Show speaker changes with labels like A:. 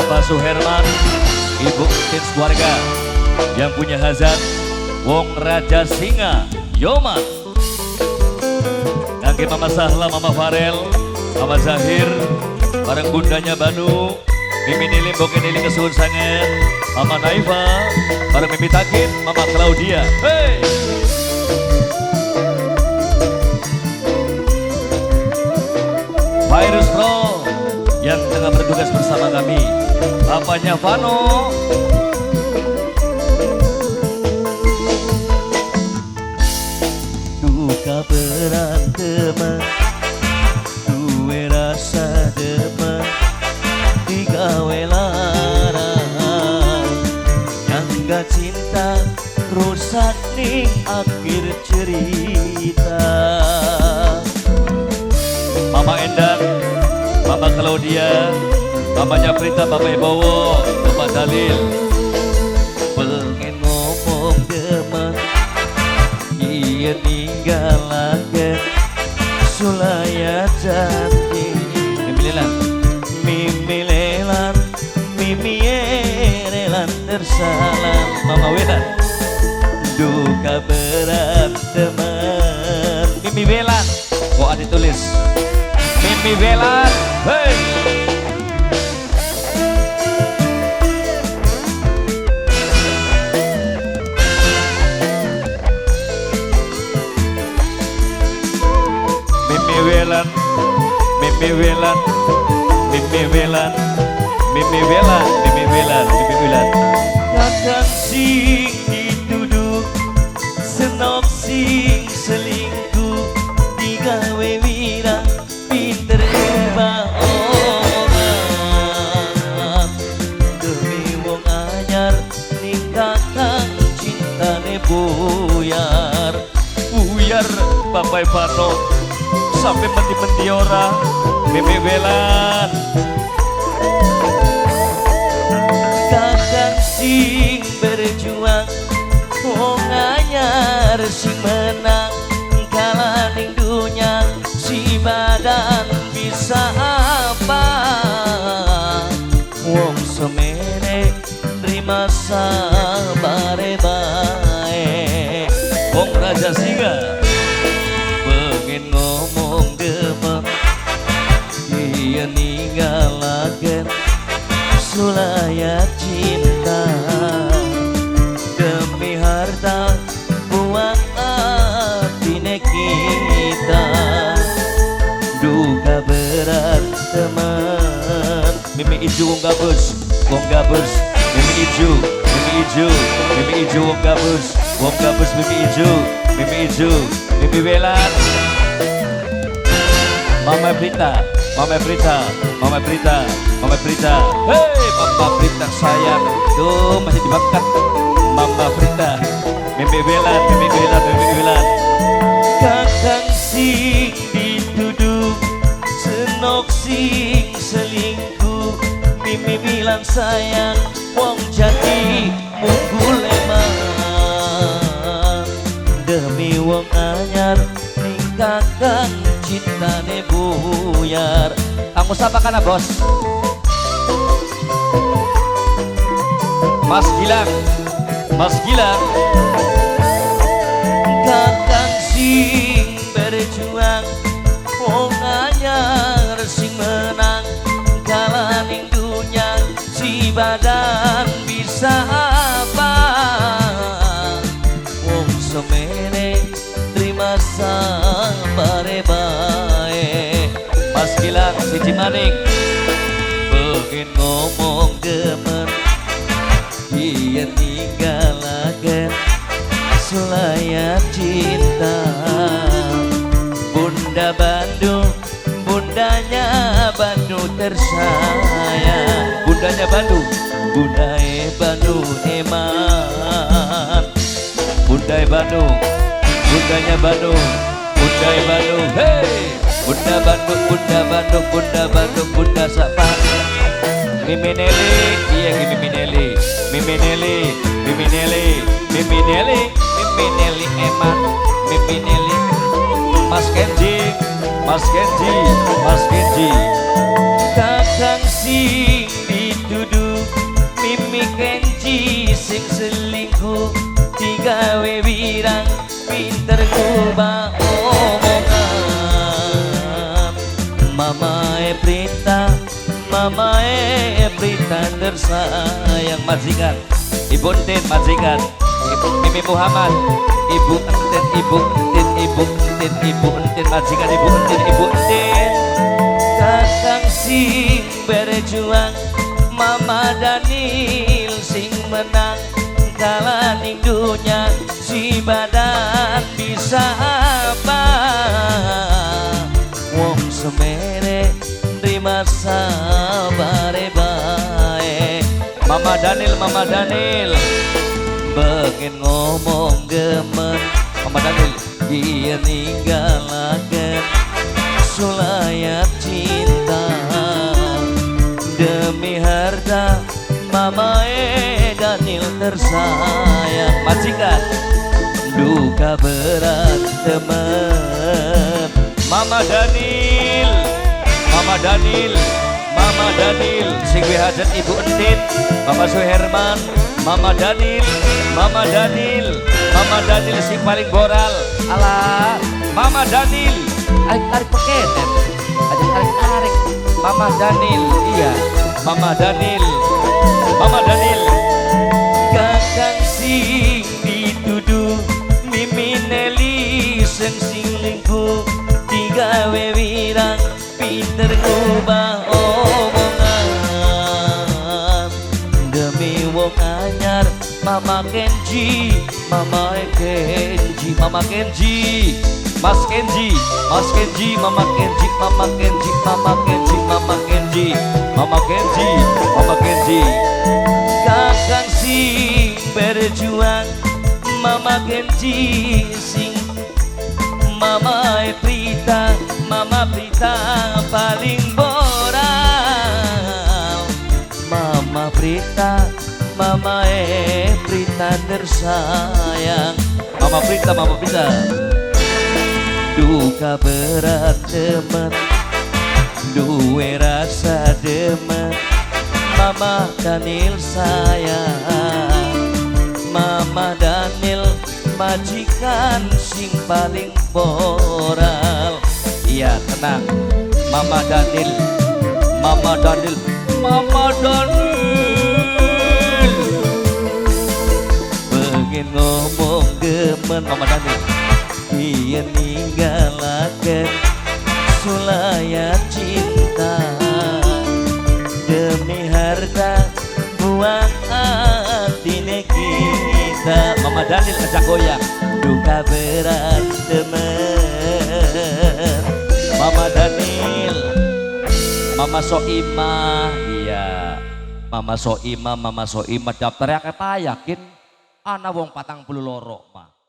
A: Bapak Suherman, Ibu Entin keluarga yang punya hazat Wong Raja Singa Yoma. Kangge Mama Sahla, Mama Farel, Mama Zahir, bareng bundanya Banu, Mimi Nili, Boke Nili kesuhun sanget, Mama Naifa, bareng Mimi Takin, Mama Claudia. Hey! Virus Pro yang tengah bertugas bersama kami, bapaknya Vano. Duka beranteman, duwe rasa demen, digawe lara, nyangga cinta rusak ning akhir cerita. Mama Endang, Mama Claudia, mamanya Prita, Bapak Ibowo, Bapak Dalil. Pengen ngomong demen, iya ninggalaken sulaya jati. Mimi lelan, mimi lelan, mimi erelan tersalah. Mama Welan, duka berat teman. Mimi Welan, kok ada tulis Mimi Welan, hey. Mimi Welan, Mimi Welan, Mimi Welan, Mimi Welan, Mimi Welan, Mimi Welan. Kakang sing dituduh, senok sing selingkuh, digawe wirang pinter bohongan. Demi wong anyar ning kakang cintane buyar. Buyar Bapak Ivano sampai menti-menti ora. Mimi Welan, kakang sing berjuang, wong anyar sing menang, kalah ning dunya si badan bisa apa. Wong semene terima sabare bae. Wong Raja Singa pengen ngomong demen, iya ninggalaken sulaya cinta. Demi harta buang atine kita, duka berat teman. Mimi ijo wong gabus, wong gabus, mimi ijo, mimi ijo, mimi ijo wong gabus, wong gabus mimi ijo, mimi ijo, mimi Welan. Mama Prita, Mama Prita, Mama Prita, Mama Prita. Hey, Mama Prita sayang, tuh masih dimakan. Mama Prita, Mimi Welan, Mimi Welan, Mimi Welan. Kakang sing dituduh, senok sing selingkuh, Mimi bilang sayang, wong jati mungkul eman. Demi wong anyar ning kakang cintane buyar. Kamu sapa kana bos? Mas Gilang, Mas Gilang. Kakang sing berjuang, wong anyar sing menang, kalah ning dunya si badan bisa apa. Wong semene terima sabare bae. Mas Gilang siji maning pengen ngomong demen, iya ninggalaken sulaya cinta. Bunda Bandung, bundanya Bandung tersayang. Bundanya Bandung, bundae Bandung eman. Bundae Bandung, bundanya Bandung, bundae Bandung. Hey, Bunda Bandung, Bunda Bandung, Bunda Bandung, Bunda sapa. Mimi Nelly, iya Mimi Nelly, Mimi Nelly, Mimi Nelly, Mimi Nelly, Mimi Nelly eman, Mimi Nelly. Mas Kenji, Mas Kenji, Mas Kenji. Kakang sing dituduh pinter ngubah omongan. Mama Prita, Mama Prita tersayang. Majikan Ibu Entin, majikan Ibu Mimi Muhammad, Ibu Entin, Ibu Entin, Ibu Entin, Ibu Entin, majikan Ibu Entin, Ibu Entin. Kakang sing berjuang, Mama Daniel sing menang, kalah ning dunya si badan bisa apa. Wong semene terima sabare bae. Mama Daniel, Mama Daniel pengen ngomong gemen. Mama Daniel dia ninggalaken sulayat cinta demi harta. Mama Daniel tersayang. Majikan duka berat teman. Mama Daniel, Mama Daniel, Mama Daniel sing hajat Ibu Entin, Mama Suherman, Mama Daniel, Mama Daniel, Mama Daniel sing paling boral. Alah, Mama Daniel, tarik-tarik paketan, aja tarik-tarik. Mama Daniel, iya, Mama Daniel, Mama Daniel. Kakang sing dituduh Mimi Nelly sing lingkup digawe wirang pinter ngubah omongan demi wong anyar. Mama Kenji, Mama Kenji, Mama Kenji, Mas Kenji, Mas Kenji, Mama Kenji, Mama Kenji, Mama Kenji, Mama Kenji, Mama Kenji, Mama Kenji. Kakang sing berjuang, Mama Kenji sing Mama Prita, Mama Prita paling boral. Mama Prita, Mama Prita tersayang. Mama Prita, Mama Prita. Duka berat teman, duwe rasa demen. Mama Daniel sayang, Mama Daniel majikan sing paling moral. Iya tenang, Mama Daniel, Mama Daniel, Mama Daniel. Pengen ngomong gemen Mama Daniel, dia ninggalaken sulayat cinta demi harta buang atine kita. Mama Daniel ajak goyang, duka berat temen. Mama Daniel, Mama Soimah, iya Mama Soimah, Mama Soimah daftarnya kayak yakin ana wong 42 mah.